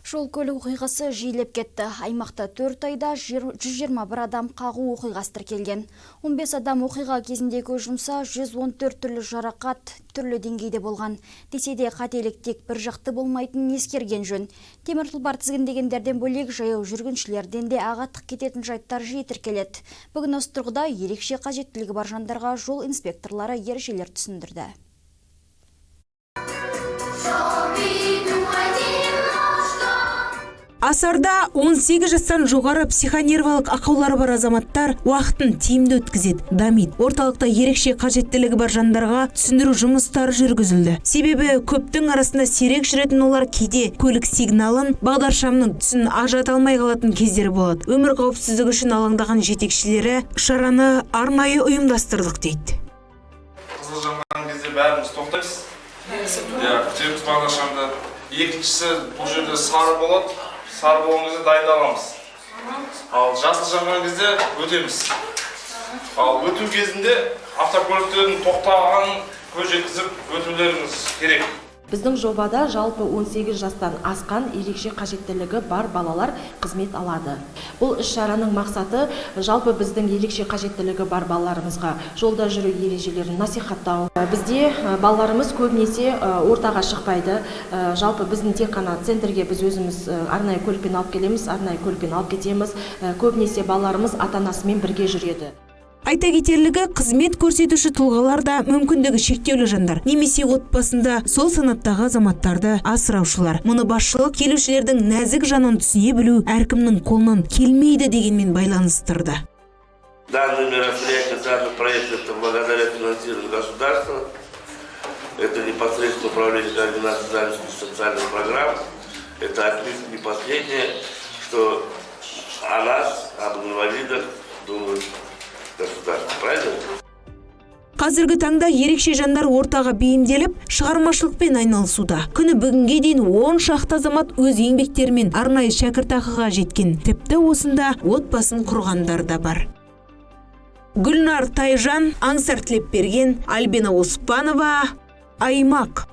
Жол көлік оқиғасы жиілеп кетті. Аймақта 4 айда 121 адам қағу оқиғасы тіркелген. 15 адам оқиға кезінде көз жұмса, 114 түрлі жарақат түрлі деңгейде болған. Десе де, қателік тек бір жақты болмайтынын ескерген жөн. Темір тұлпар тізгіндегендерден бөлек, жаяу жүргіншілерден де ағаттық кететін жайттар жиі тіркеледі. Бүгін осы тұрғыда ерекше қажеттілігі бар жандарға жол инспекторлары ережелер түсіндірді. Асарда 18 жастан жоғары психонервалық ақаулары бар азаматтар уақытын тиімді өткізеді, дамиды. Орталықта ерекше қажеттілігі бар жандарға түсіндіру жұмыстары жүргізілді. Себебі көптің арасында сирек жүретін олар кейде көлік сигналын, бағдаршамның түсін ажырата алмай қалатын кездері болады. Өмір қауіпсіздігі үшін алаңдаған жетекшілері шараны арнайы ұйымдастырдық дейді. Қызыл жанған кезде бәріміз тоқтаймыз, иә, күтеміз бағдаршамды. Екіншісі, бұл жерде сары болады. Сары болған кезде дайындаламыз, ал жасыл жанған кезде өтеміз. Ал өту кезінде автокөліктердің тоқтағанын көз жеткізіп өтулеріңіз керек. Біздің жобада жалпы 18 жастан асқан ерекше қажеттілігі бар балалар қызмет алады. Бұл іс-шараның мақсаты жалпы біздің ерекше қажеттілігі бар балаларымызға жолда жүру ережелерін насихаттау. Бізде балаларымыз көбінесе ортаға шықпайды. Жалпы біздің тек қана центрге біз өзіміз арнайы көлікпен алып келеміз, арнайы көлікпен алып кетеміз. Көбінесе балаларымыз ата анасымен бірге жүреді. Айта кетерлігі, қызмет көрсетуші тұлғалар да мүмкіндігі шектеулі жандар немесе отбасында сол санаттағы азаматтарды асыраушылар. Мұны басшылық келушілердің нәзік жанын түсіне білу әркімнің қолынан келмейді дегенмен байланыстырды. Данное мероприятие, данный проект — это благодаря финансированию государства. Это непосредственно управление координации занятости, социальных программ. Это отнюдь не последнее, что о нас, об инвалидах думает государство. Правильно? Қазіргі таңда ерекше жандар ортаға бейімделіп, шығармашылықпен айналысуда. Күні бүгінге дейін 10 шақты азамат өз еңбектерімен арнайы шәкіртақыға жеткен. Тіпті осында отбасын құрғандар да бар. Гүлнар Тайжан, Аңсар Тілепберген, Альбина Оспанова, «Аймақ».